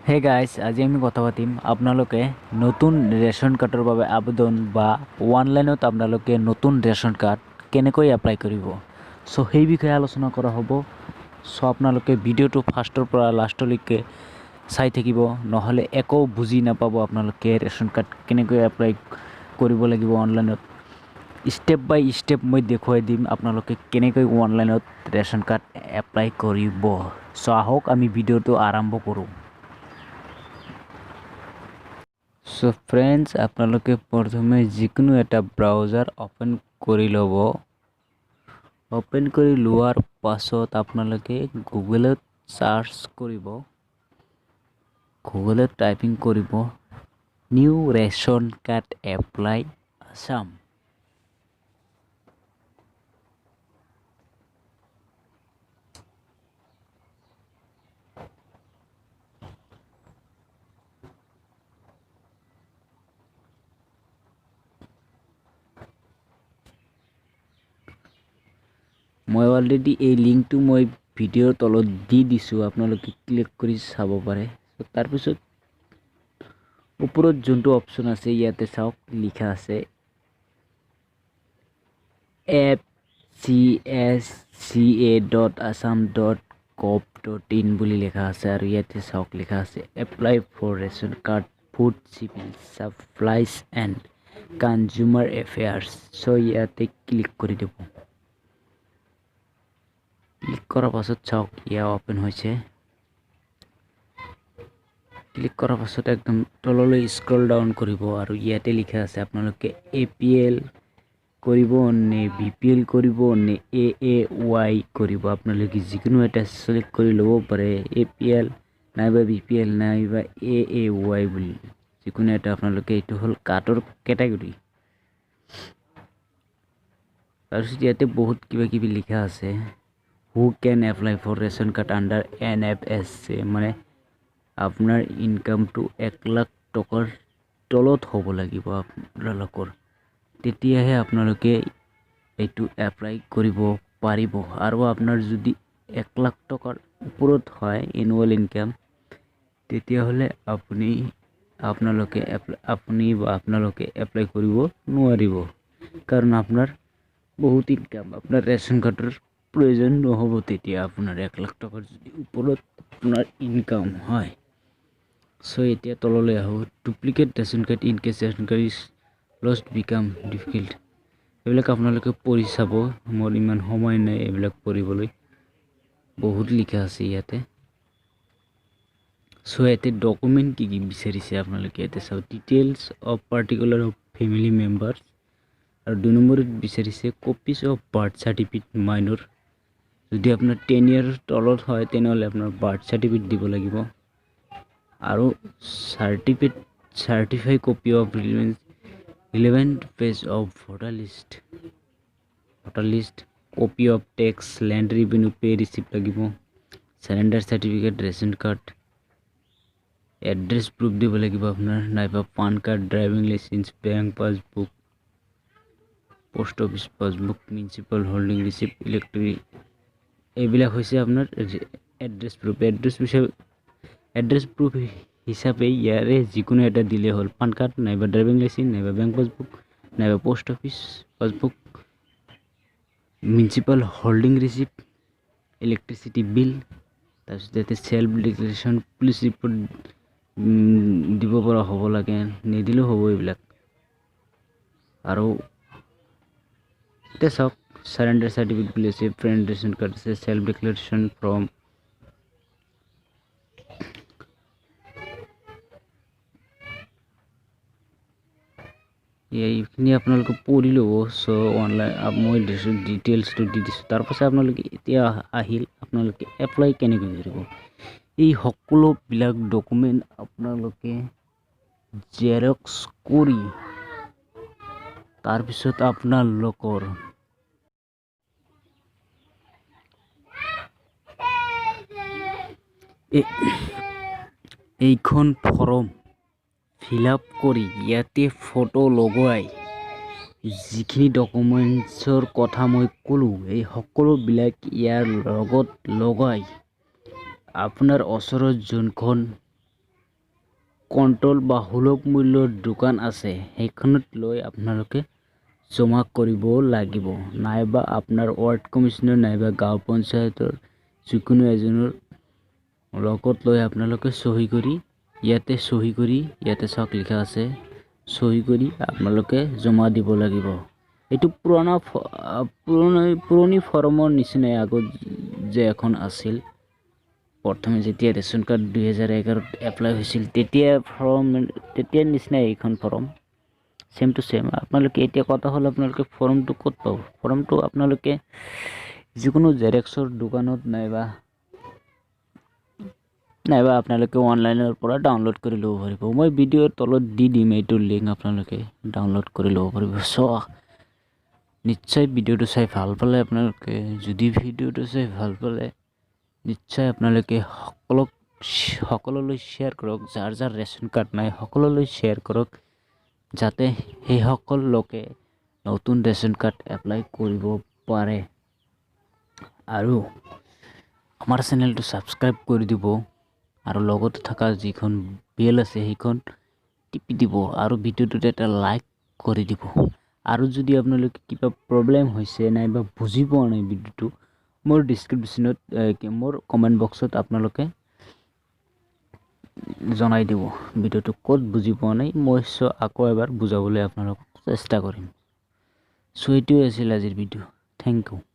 Hey guys, আজি আমি কথা পাতিম আপোনালোকে নতুন ৰেচন কাৰ্ডৰ বাবে আবেদন বা অনলাইনত আপোনালোকে নতুন ৰেচন কাৰ্ড কেনেকৈ এপ্লাই কৰিব। চ' সেই বিষয়ে আলোচনা কৰা হ'ব। চ' আপোনালোকে ভিডিঅ'টো ফাৰ্ষ্টৰ পৰা লাষ্টলৈকে চাই থাকিব, নহ'লে একো বুজি নাপাব আপোনালোকে ৰেচন কাৰ্ড কেনেকৈ এপ্লাই কৰিব লাগিব অনলাইনত। ষ্টেপ বাই ষ্টেপ মই দেখুৱাই দিম আপোনালোকে কেনেকৈ অনলাইনত ৰেচন কাৰ্ড এপ্লাই কৰিব। চ' আহক আমি ভিডিঅ'টো আৰম্ভ কৰোঁ। চ' ফ্ৰেণ্ডছ, আপোনালোকে প্ৰথমে যিকোনো এটা ব্ৰাউজাৰ অ'পেন কৰি ল'ব। অ'পেন কৰি লোৱাৰ পাছত আপোনালোকে গুগলত চাৰ্চ কৰিব, গুগলত টাইপিং কৰিব new ration card apply Assam. মই অলৰেডি এই লিংকটো মই ভিডিঅ'ৰ তলত দি দিছোঁ, আপোনালোকে ক্লিক কৰি চাব পাৰে। তাৰপিছত ওপৰত যোনটো অপশ্যন আছে ইয়াতে চাওক লিখা আছে fcsca.assam.gov.in বুলি লিখা আছে। আৰু ইয়াতে চাওক লিখা আছে apply for ration card, food civil supplies and consumer affairs. So ইয়াতে ক্লিক কৰি দিব। ক্লিক কৰাৰ পাছত চাওক ইয়া অ'পেন হৈছে। ক্লিক কৰাৰ পাছত একদম তললৈ স্ক্ৰল ডাউন কৰিব আৰু ইয়াতে লিখা আছে আপোনালোকে এ পি এল কৰিব নে বি পি এল কৰিব নে এ এ ৱাই কৰিব। আপোনালোকে যিকোনো এটা চিলেক্ট কৰি ল'ব পাৰে, এ পি এল নাইবা বি পি এল নাইবা এ এ ৱাই বুলি যিকোনো এটা আপোনালোকে। এইটো হ'ল কাৰ্ডৰ কেটেগৰী। তাৰপিছত ইয়াতে বহুত কিবা কিবি লিখা আছে। Who can apply for ration card under NFSA, মানে আপোনাৰ ইনকামটো 1 লাখ টকাৰ তলত হ'ব লাগিব আপোনালোকৰ, তেতিয়াহে আপোনালোকে এইটো এপ্লাই কৰিব পাৰিব। আৰু আপোনাৰ যদি 1 লাখ টকাৰ ওপৰত হয় এনুৱেল ইনকাম, তেতিয়াহ'লে আপুনি বা আপোনালোকে এপ্লাই কৰিব নোৱাৰিব, কাৰণ আপোনাৰ বহুত ইনকাম, আপোনাৰ ৰেচন কাৰ্ডৰ প্ৰয়োজন নহ'ব তেতিয়া আপোনাৰ 1 লাখ টকাৰ যদি ওপৰত আপোনাৰ ইনকাম হয়। চ' এতিয়া তললৈ আহোঁ। Duplicate ration card in case ration card is lost become difficult. এইবিলাক আপোনালোকে পঢ়ি চাব, মোৰ ইমান সময় নাই এইবিলাক পঢ়িবলৈ, বহুত লিখা আছে ইয়াতে। চ' ইয়াতে ডকুমেণ্ট কি কি বিচাৰিছে আপোনালোকে ইয়াতে চাওক। Details of particular of family members, আৰু 2 নম্বৰত বিচাৰিছে copies of birth certificate minor. যদি আপোনাৰ 10 ইয়াৰৰ তলত হয় তেনেহ'লে আপোনাৰ বাৰ্থ চাৰ্টিফিকেট দিব লাগিব। আৰু certify copy of relevant page of voter list, copy of tax, land revenue pay receipt লাগিব, surrender certificate, ration card, address proof দিব লাগিব আপোনাৰ, নাইবা PAN card, driving licence, bank passbook, post office passbook, municipal holding receipt, electric, এইবিলাক হৈছে আপোনাৰ address proof. Address proof হিচাপে ইয়াৰে যিকোনো এটা দিলেই হ'ল, পান কাৰ্ড নাইবা ড্ৰাইভিং লাইচেঞ্চ নাইবা বেংক পাছবুক নাইবা post office passbook, municipal holding receipt, electricity bill, তাৰপিছত ইয়াতে চেল্ফ ডিক্লেৰেশ্যন, পুলিচ ৰিপৰ্ট দিব পৰা হ'ব লাগে, নিদিলেও হ'ব এইবিলাক। আৰু এতিয়া চাওক চাৰেণ্ডাৰ চাৰ্টিফিকেট বুলি আছে, ফ্ৰেণ্ড ৰেচন কাৰ্ড আছে, চেল্ফ ডিক্লেৰেশ্যন ফৰ্ম, এইখিনি আপোনালোকে পঢ়ি ল'ব। চ' অনলাইন মই দিছোঁ, ডিটেইলছটো দি দিছোঁ। তাৰপাছত আপোনালোকে এতিয়া আহিল আপোনালোকে এপ্লাই কেনেকৈ কৰিব। এই সকলোবিলাক ডকুমেণ্ট আপোনালোকে জেৰক্স কৰি তাৰপিছত আপোনালোকৰ এইখন ফৰ্ম ফিল আপ কৰি ইয়াতে ফটো লগোৱাই যিখিনি ডকুমেণ্টছৰ কথা মই ক'লোঁ এই সকলোবিলাক ইয়াৰ লগত লগাই আপোনাৰ ওচৰত যোনখন কণ্ট্ৰল বা সুলভ মূল্যৰ দোকান আছে, সেইখনত লৈ আপোনালোকে জমা কৰিব লাগিব, নাইবা আপোনাৰ ৱাৰ্ড কমিশ্যনাৰ নাইবা গাঁও পঞ্চায়তৰ যিকোনো এজনৰ লগত লৈ আপোনালোকে চহী কৰি, ইয়াতে চহী কৰি, ইয়াতে চাওক লিখা আছে, চহী কৰি আপোনালোকে জমা দিব লাগিব। এইটো পুৰণা পুৰণি পুৰণি ফৰ্মৰ নিচিনাই, আগত যে এখন আছিল। প্ৰথমে যেতিয়া ৰেচন কাৰ্ড 2011ত এপ্লাই হৈছিল, তেতিয়া ফৰ্ম, তেতিয়াৰ নিচিনাই এইখন ফৰ্ম, ছেম টু ছেম। আপোনালোকে এতিয়া কথা হ'ল, আপোনালোকে ফৰ্মটো ক'ত পাব? ফৰ্মটো আপোনালোকে যিকোনো জেৰক্সৰ দোকানত নাইবা আপোনালোকে অনলাইনৰ পৰা ডাউনলোড কৰি ল'ব পাৰিব। মই ভিডিঅ'ৰ তলত দি দিম এইটোৰ লিংক, আপোনালোকে ডাউনলোড কৰি ল'ব পাৰিব। চ' নিশ্চয় ভিডিঅ'টো চাই ভাল পালে আপোনালোকে, যদি ভিডিঅ'টো চাই ভাল পালে, নিশ্চয় আপোনালোকে সকলোলৈ শ্বেয়াৰ কৰক। যাৰ যাৰ ৰেচন কাৰ্ড নাই, সকলোলৈ শ্বেয়াৰ কৰক, যাতে সেইসকল লোকে নতুন ৰেচন কাৰ্ড এপ্লাই কৰিব পাৰে। আৰু আমাৰ চেনেলটো ছাবস্ক্ৰাইব কৰি দিব আৰু লগতে থকা যিখন বেল আছে, সেইখন টিপি দিব আৰু ভিডিঅ'টোত এটা লাইক কৰি দিব। আৰু যদি আপোনালোকে কিবা প্ৰব্লেম হৈছে নাইবা বুজি পোৱা নাই ভিডিঅ'টো, মোৰ ডিছক্ৰিপশ্যনত, মোৰ কমেণ্ট বক্সত আপোনালোকে জনাই দিব ভিডিঅ'টো ক'ত বুজি পোৱা নাই। মই আকৌ এবাৰ বুজাবলৈ আপোনালোকক চেষ্টা কৰিম। চ' এইটোৱে আছিল আজিৰ ভিডিঅ'। Thank U.